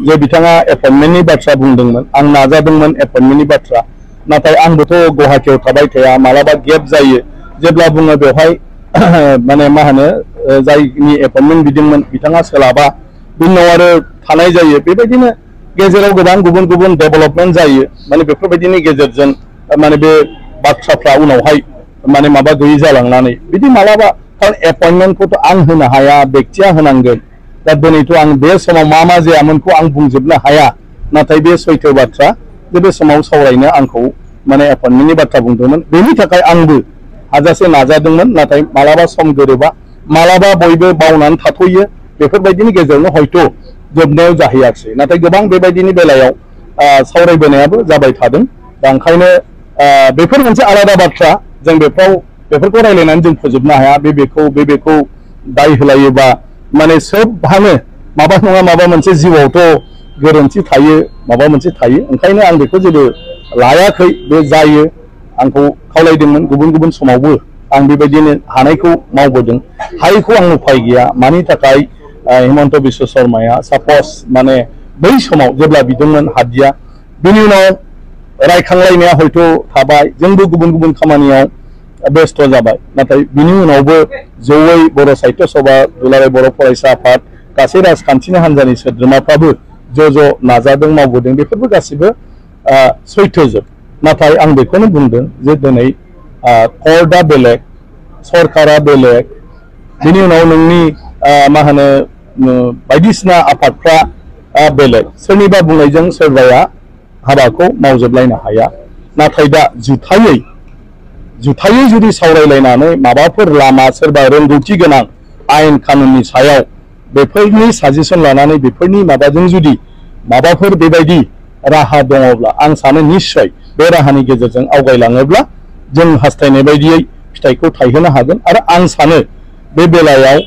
जे बिथाङा एपइन्टमेन्टनि बाथ्रा बुंदोंमोन आं नाजादोंमोन एपइन्टमेन्टनि बाथ्रा नाथाय आंबोथ' गुवाहाटीयाव थाबाय थाया मालाबा गेप जायो जेब्ला बुङो बेवहाय माने मा होनो जायनि एपइन्टमेन्ट बिदोंमोन बिथाङा सोलाबा बिनि उनाव आरो थानाय जायो बेबायदिनो गेजेराव गोबां गुबुन गुबुन डेभेलपमेन्ट जायो माने बेफोरबायदिनि गेजेरजों माने बे बाथ्राफ्रा उनावहाय माने माबा गैयै जालांनानै बिदि मालाबा कारण एपइन्टमेन्टखौथ' आं होनो हाया व्यक्तिया होनांगोन दा दिनैथ' आं बे समाव मा जायामोनखौ आं बुंजोबनो हाया नाथाय बे सैथो बाथ्रा जे बे समाव सावरायनो आंखौ माने एपइन्टमेन्टनि बाथ्रा बुंदोंमोन बेनि थाखाय आंबो हाजासे नाजादोंमोन नाथाय मालाबा सम गोरोबा मालाबा बयबो बावनानै थाथ'यो बेफोरबायदिनि गेजेरावनो हयथ' जोबनायाव जाहैयाखै नाथाय गोबां बेबायदिनि बेलायाव सावरायबोनायाबो जाबाय थादों दा ओंखायनो बेफोर मोनसे आलादा बाथ्रा जों बेफोरखौ रायलायनानै जों फोजोबनो हाया बेखौ दाय होलायोबा माने सोबहानो माबा नङा माबा मोनसे जिउआवथ' गोरोन्थि थायो माबा मोनसे थायो ओंखायनो आं बेखौ जेबो लायाखै बे जायो आंखौ खावलायदोंमोन गुबुन गुबुन समावबो आं बेबायदिनो हानायखौ मावबोदों हायैखौ आं उफाय गैया मानि थाखाय हिमन्त बिश्व शर्माया सापस माने बै समाव जेब्ला बिदोंमोन हादिया बिनि उनाव रायखांलायनाया हयथ' थाबाय जोंबो गुबुन गुबुन खामानियाव बेस्थ' जाबाय नाथाय बिनि उनावबो जयै बर' साहित्य सभा दुलाराय बर' फरायसा आफाद गासै राजखान्थिनि हान्जानि सोद्रोमाफ्राबो ज' नाजादों मावबोदों बेफोरबो गासिबो सैथोजोब नाथाय आं बेखौनो बुंदों जे दिनै कर्टआ बेलेग सरकारा बेलेग बिनि उनाव नोंनि मा होनो बायदिसिना आफादफ्रा बेलेग सोरनिबा बुंनायजों सोरबाया हाबाखौ मावजोबलायनो हाया नाथाय दा जुथायै जुदि सावरायलायनानै माबाफोर लामा सोरबा रोंगौथि गोनां आयेन कानुननि सायाव बेफोरनि साजेसन लानानै बेफोरनि माबाजों जुदि माबाफोर बेबायदि राहा दङब्ला आं सानो निश्चय बे राहानि गेजेरजों आवगायलाङोब्ला जों हास्थायनाय बायदियै फिथाइखौ थायहोनो हागोन आरो आं सानो बे बेलायाव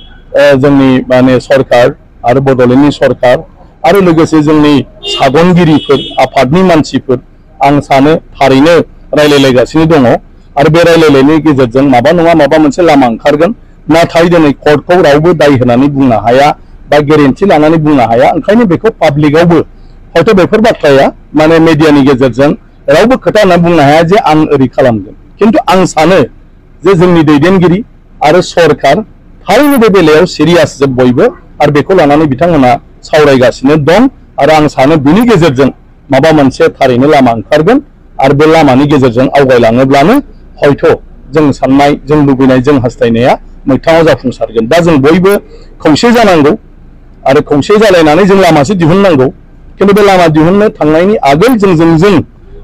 जोंनि माने सरकार आरो बड'लेण्डनि सरकार आरो लोगोसे जोंनि सागनगिरिफोर आफादनि मानसिफोर आं सानो थारैनो रायलायलायगासिनो दङ आरो बे रायलायनायनि गेजेरजों माबा नङा माबा मोनसे लामा ओंखारगोन नाथाय दिनै कर्टखौ रावबो दाय होनानै बुंनो हाया बा गेरेन्थि लानानै बुंनो हाया ओंखायनो बेखौ पाब्लिकआवबो हयथ' बेफोर बाथ्राया माने मिडियानि गेजेरजों रावबो खोथा होनना बुंनो हाया जे आं ओरै खालामगोन खिन्थु आं सानो जे जोंनि दैदेनगिरि आरो सरकार थारैनो बे बेलायाव सिरियास जोब बयबो आरो बेखौ लानानै बिथांमोना सावरायगासिनो दं आरो आं सानो बिनि गेजेरजों माबा मोनसे थारैनो लामा ओंखारगोन आरो बे लामानि गेजेरजों आवगायलाङोब्लानो हयथ' जों साननाय जों लुबैनाय जों हास्थायनाया मोगथाङाव जाफुंसारगोन दा जों बयबो खौसे जानांगौ आरो खौसे जालायनानै जों लामासो दिहुननांगौ खिन्थु बे लामा दिहुननो थांनायनि आगोल जों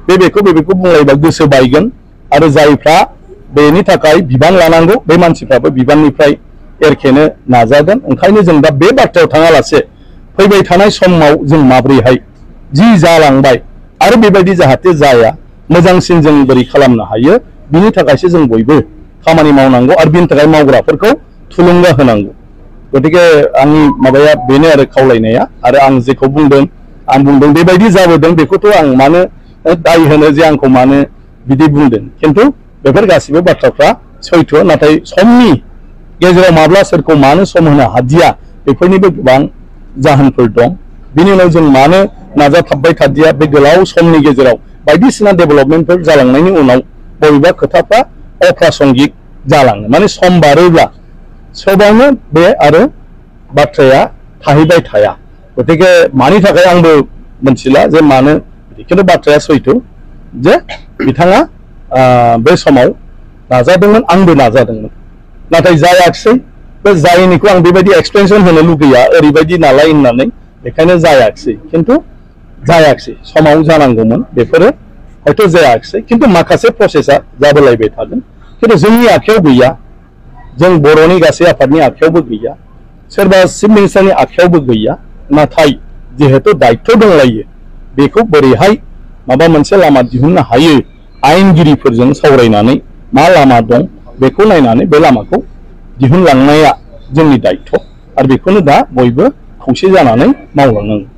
बेखौ बुंलायबा गोसो बायगोन आरो जायफ्रा बेनि थाखाय बिबान लानांगौ बे मानसिफ्राबो बिबाननिफ्राय एरखेनो नाजागोन ओंखायनो जों दा बे बाथ्रायाव थाङालासे फैबाय थानाय समाव जों माब्रैहाय जि जालांबाय आरो बेबायदि जाहाथे जाया मोजांसिन जों बोरै खालामनो हायो बिनि थाखायसो जों बयबो खामानि मावनांगौ आरो बिनि थाखाय मावग्राफोरखौ थुलुंगा होनांगौ गतिके आंनि माबाया बेनो आरो खावलायनाया आरो आं जेखौ बुंदों बेबायदि जाबोदों बेखौथ' आं मानो दाय होनो जे आंखौ मानो बिदि बुंदों खिन्थु बेफोर गासिबो बाथ्राफ्रा सैथो नाथाय समनि गेजेराव माब्ला सोरखौ मानो सम होनो हादिया बेफोरनिबो गोबां जाहोनफोर दं बिनि उनाव जों मानो नाजाथाबबाय थादिया बे गोलाव समनि गेजेराव बायदिसिना डेभेलपमेन्टफोर जालांनायनि उनाव बबेबा खोथाफ्रा अप्रासंगिक जालाङो माने सम बारोब्ला सोबावनो बे आरो बाथ्राया थाहैबाय थाया गतिके मानि थाखाय आंबो मोनथिला जे मानो खिन्थु बाथ्राया सैथो जे बिथाङा बे समाव नाजादोंमोन आंबो नाजादोंमोन नाथाय जायाखिसै बे जायैनिखौ आं बेबायदि एक्सप्लेनेसन होनो लुगैया ओरैबायदि नालाय होननानै बेखायनो जायाखिसै खिन्थु जायाखिसै समाव जानांगौमोन बेफोरो हयथ' जायाखिसै खिन्थु माखासे प्रसेसा जाबोलायबाय थागोन खिन्थु जोंनि आखायाव गैया जों बर'नि गासै आफादनि आखायावबो गैया सोरबा चिफ मिनिस्टारनि आखायावबो गैया नाथाय जिहेतु दायित्व दंलायो बेखौ बोरैहाय माबा मोनसे लामा दिहुननो हायो आयेनगिरिफोरजों सावरायनानै मा लामा दं बेखौ नायनानै बे लामाखौ दिहुनलांनाया जोंनि दायित्व आरो बेखौनो दा बयबो खौसे जानानै मावलांनांगौ